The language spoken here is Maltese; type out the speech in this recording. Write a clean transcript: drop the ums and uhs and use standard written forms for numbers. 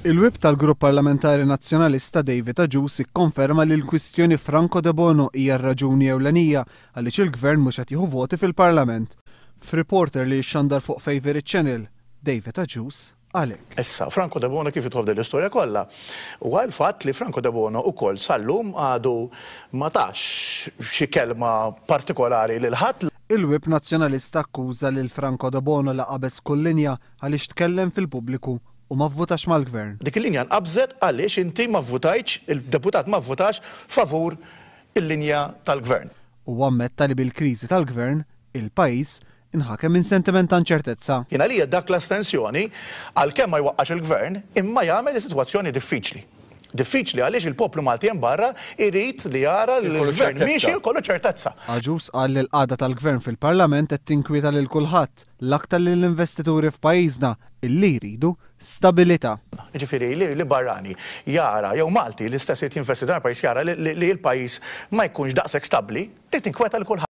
Il-Whip tal-Grupp Parlamentari Nazzjonalista David Agius ikkonferma li l-kwistjoni Franco Debono hija r-raġuni ewlenija għaliex il-Gvern mhux qed jieħu voti fil-Parlament. F'Reporter li jixxandar fuq Favourite Channel, David Agius qal hekk. Issa, Franco Debono kif jidħol f'din l-istorja kollha? Huwa l-fatt li Franco Debono ukoll sal-lum għadu ma tax xi kelma partikolari lil ħadd. Il-Whip Nazzjonalista akkuża lil Franco Debono li qabeż kull linja għaliex tkellem fil-pubbliku u ma vvutax mal-Gvern. Dik il-linja nqabżet għaliex inti ma vvutajtx, il-deputat ma vvutax favur il-linja tal-Gvern. Huwa ammetta li bil-kriżi tal-Gvern, il-pajjiż inħakem minn sentiment ta' inċertezza. Jien għalija dak l-astensjoni, għalkemm ma jwaqqax il-Gvern, imma jagħmel is-sitwazzjoni diffiċli. Diffiċli għaliex il-poplu Malti hemm barra jrid li jara li l-Gvern miexi u jkollu ċertezza. Agius qal li l-qagħda tal-Gvern fil-Parlament qed tinkwieta lil kulħadd, l-aktar lill-investituri f'pajjiżna illi jridu stabilità. Jiġifieri li barrani jara jew Malti li stess irid jinvesti f'dan il-pajjiż jara li l-pajjiż ma jkunx daqshekk stabbli, li tinkweta lil kulħadd.